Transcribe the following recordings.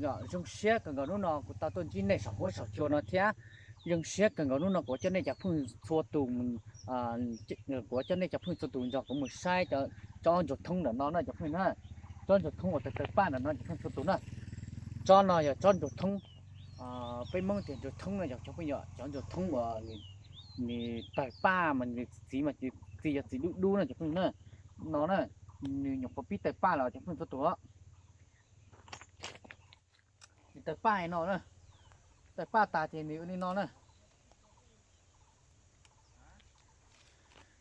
Zoo siab kawg nkaus hnub no kuv tau tuaj ntsib nej saum huab saum cua no thiab. Zoo siab kawg nkaus hnub no kuv coj nej cov phooj txhua tus, kuv coj nej cov phooj txhua tus nrog kuv mus saib tsob ntsuag thoob ntawm no na cov phooj na. Tsob ntsuag thoob uas tawg tawg paj ntawm no cov phooj txhua tus na. Tsob no yog tsob ntsuag thoob, peb Hmoob tias ntsuag thoob no yog cov phooj yom, cov ntsuag thoob uas nws tawg paj mas nws txiv mas txiv yog txiv dub dub no cov phooj na. No na, nws nyuam qhuav pib tawg paj los cov phooj txhua tus. Nws tawg paj no, tawg paj tas ces nws ua li no na.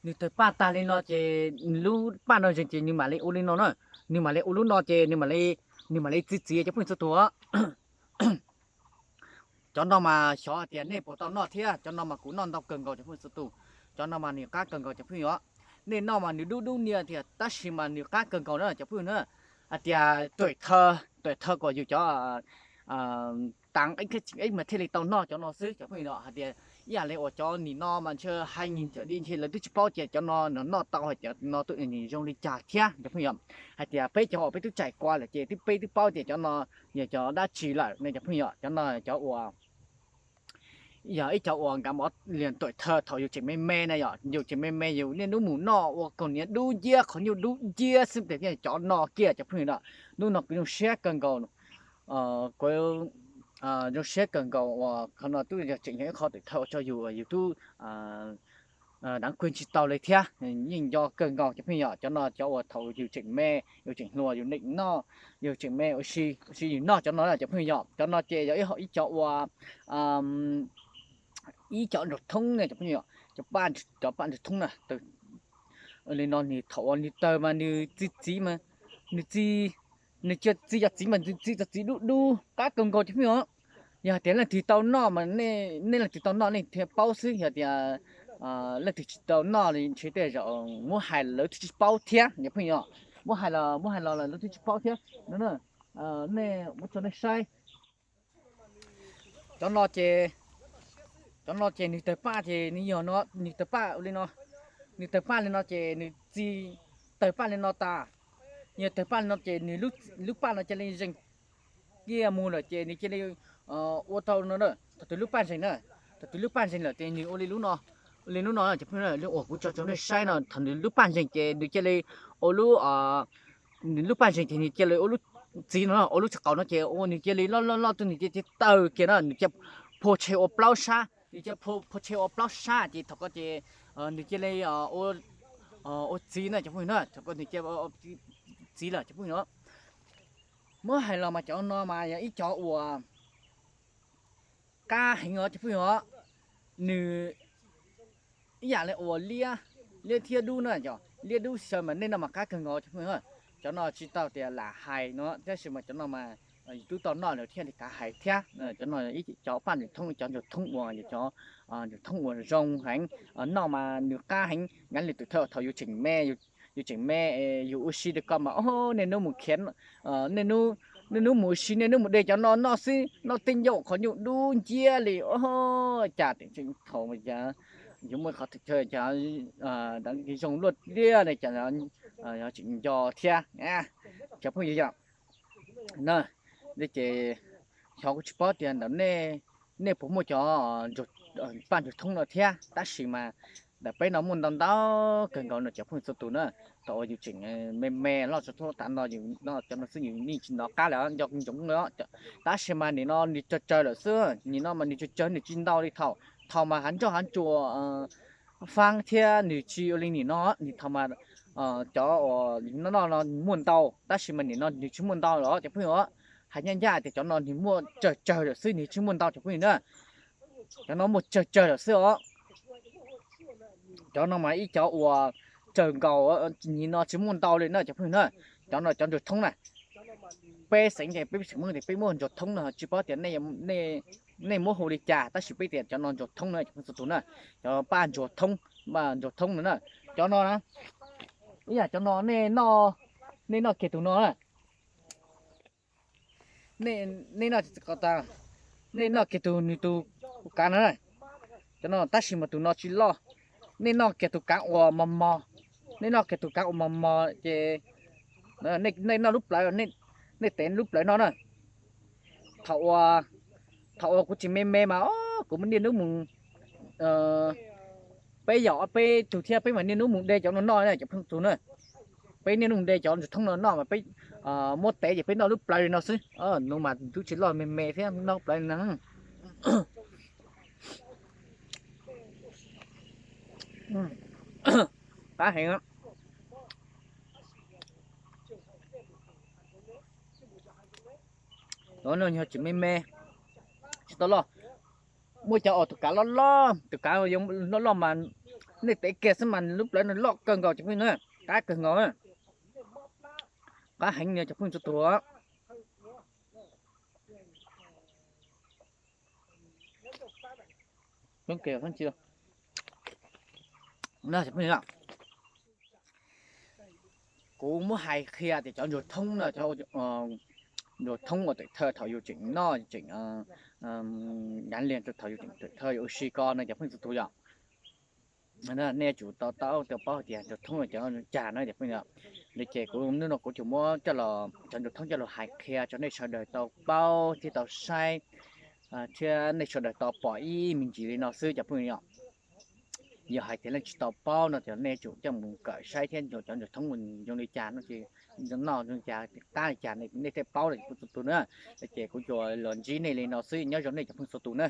Nws tawg paj tas li no ces lub paj no zeeg ces nws mam li ua li no na. Nws mam li ua lub no ces nws mam li, nws mam li txiv txiv cov phooj txhua tus. Cov no mas xyov tias nej puas tau noj thiab, cov no mas kuv noj ntau kawg nkaus cov phooj txhua tus. Cov no mas nws qab kawg nkaus cov phooj os. Nej noj mas nws dub dub niag thiab tab sis mas nws qab kawg nkaus na cov phooj na. Hais tias tuam thaw, tuam thaw kom yus cov tas ib thiab tsis ib mas thiaj li tau noj cov no xwb cov phooj os. Hais tias ib yam li uas cov nim no mas ntshe hais nim cov di ntshe lawv twb tsis paub ces cov no nws noj tau hais tias no tuaj nim zoo li cas thiab cov phooj os. Hais tias peb cov uas peb twb txais qua lawm ces twb peb twb paub tias cov no yog cov dab tsi lawm ne cov phooj os. Cov no cov uas yog ib cov uas nkav mov lias tuam thaw thaum yus tseem me me na yom, yus tseem me me yus niaj hnub mus noj ua kaus hniav dub nciab qhov nyuj dub nciab xwb tias thiaj cov no kiag cov phooj os. Hnub no kuv zoo siab kawg nkaus, kuv zoo siab kawg nkaus uas qhov no twb yog tseem yog ib qho tuam thaw ua rau yus, yus twb dav kuj tsis tau li thiab. Yeej nco kawg nkaus cov phooj os. Cov no cov uas thaum yus tseem me, yus tseem hluas yus neem noj, yus tseem me ua si yus noj cov no cov phooj os. Cov no ces yog ib cov uas ib cov ntsuag thoob ne cov phooj os. Cov paj ntsuag thoob na. Li no nws thaum uas nws tawg mas nws txiv txiv mas nws txiv, nws cia txiv cov txiv mas nws txiv cov txiv dub dub qab kawg nkaus cov phooj os. Yog hais tias leej twg tau noj mas nej leej twg tau noj nej thiaj paub xwb, yog tias leej twg tsis tau noj li ntshe tej zaum muab hais lawv twb tsis paub thiab cov phooj os. Muab hais los, muab hais los lawv twb tsis paub thiab. Nej, muab tso nej saib. Cov no ces, cov no ces nws tawg paj ces nws yog no, nws tawg paj li no, nws tawg paj li no ces nws txiv tawg paj li no tas, nws tawg paj li no ces nws lub paj no cia li zeeg kiag mus lawm ces nws cia li ua tau no, thaum twg lub paj zeeg na, thaum twg lub paj zeeg lawm ces nws ua li lub no, li lub no cov phooj os. Uas kuv tso rau nej saib no thaum nws lub paj zeeg ces nws cia li ua lub, nws lub paj zeeg ces nws cia li ua lub txiv no, ua lub txiv qaum no ces ua nws cia li loj loj loj tuaj nws cia li tawg kiag na, nws cia phua tshe ua plaub sab, nws cia phua tshe ua plaub sab ces thaum ko ces nws cia li ua txiv na cov phooj na, thaum ko nws cia txiv lawm cov phooj os. Muab hais los mas cov no mas yog ib cov uas qab heev os cov phooj os. Nws ib yam li uas liab, liab thiab dub na, yog liab dub xyaw mas nej noj mas qab kawg nkaus cov phooj os. Cov no tsis tau tias lam hais no tab sis mas cov no mas yus twb tau noj lawm thiaj li kav hais thiab. Cov no ib cov paj ntsuag thoob, cov ntsuag thoob uas yog cov ntsuag thoob uas zoo heev, noj mas nws qab heev. Nkav li tuam thaw thaum yus tseem me, yus tseem me, yus ua si rau ko mas o, niaj hnub mus khiav, niaj hnub mus ua si niaj hnub mus de cov no noj xwb, noj tej ncauj qhov nyuj dub nciab li o. Cas tseem thaum mas cas yuav muaj qhov chaw cas zoo luaj liaj li cas tseem nco thiab. Cov phooj ywg yom, no ces xyov kuv tsis paub tias ntawm nej puas muaj cov paj ntsuag thoob no thiab, tab sis mas ntawm peb no muaj ntau ntau kawg nkaus no cov phooj ywg txhua tus na. Thaum uas yus tseem me me loj txog tav no, cov no xwb yus yeej tsis hnov qab lawm, nco ntsoov lawm. Tab sis mas nim no nws tsawg tsawg lawm xwb, nim no mas nws tsawg tsawg nws tsis ntau li thaum, thaum mas hav ntsoj hav ntsuas faab thiab nws tsis ua li nim no, nws thaum mas cov uas noj noj no muaj ntau, tab sis mas nim no nws tsis muaj ntau lawm cov phooj ywg. Hais ncaj ncaj tias cov no nws muaj tsawg tsawg lawm xwb, nws tsis muaj ntau cov phooj ywg na. Cov no muaj tsawg tsawg lawm xwb os. Cov no mas ib cov uas tsawg nkaus, nim no tsis muaj ntau li na cov phooj ywg na. Cov no cov ntsuag thoob na. Peb xeem ces peb xeem Hmoob tias peb muab ntsuag thoob no, tsis paub tias nej muab hu li cas, tab sis peb tias cov no ntsuag thoob na cov phooj ywg txhua tus na. Cov paj ntsuag thoob, paj ntsuag thoob no na. Cov no na, ib yam cov no nej noj, nej noj kiag tus no na. Nej noj, nej noj kiag tus nws tus kav no na. Cov no tab sis mas tus no tsis loj. Nej noj kiag tus kav uas mos mos, nej noj kiag tus kav uas mos mos ces nej noj lub plawv, nej tev lub plawv no na. Thaum ua, thaum ua kuv tsis me me mas kuv muaj niaj hnub mus, peb yog peb tug thiab peb mas niaj hnub mus de cov no noj na cov phooj ywg na. Peb niaj hnub mus de cov ntsuag thoob no noj mas peb muab tev ces peb noj lub plawv li no xwb. Nws mas twb tsis loj, me me thiab noj plawv li no. Qab heev. No yog tsis me me, tsis tau loj. Muaj cov uas tus kav loj loj, tus kav loj loj mas nej tev kiag xwb mas lub plawv no loj kawg nkaus cov phooj ywg na, qab kawg nkaus. Qab heev cov phooj ywg txhua tus. Kuv muab hais qhia tias cov ntsuag thoob no, ntsuag thoob uas tawm thawj thaum yus tseem noj tseem, yav liag rau thaum yus tseem tawm thawj yus ua si ko no cov phooj ywg txhua tus yom. Nej yuav tsum to taub tau paub hais tias ntsuag thoob no cov cas no cov phooj ywg. Li ces kuv hnub no kuv tsuas muab cov ntsuag thoob coj los hais qhia rau nej sawv daws tau paub thiab tau saib, thiab nej sawv daws tau pom ib me ntsis li no xwb cov phooj ywg yom. Yog hais tias leej twg tsis tau paub no ces nej yuav tsum coj mus kawm saib thiab cov ntsuag thoob zoo li cas no ces noj zoo li cas, qab li cas nej thiaj paub lawm txhua tus na. Ces kuv tsuas los ntsib nej li no xwb, nyob zoo nej cov phooj ywg txhua tus na.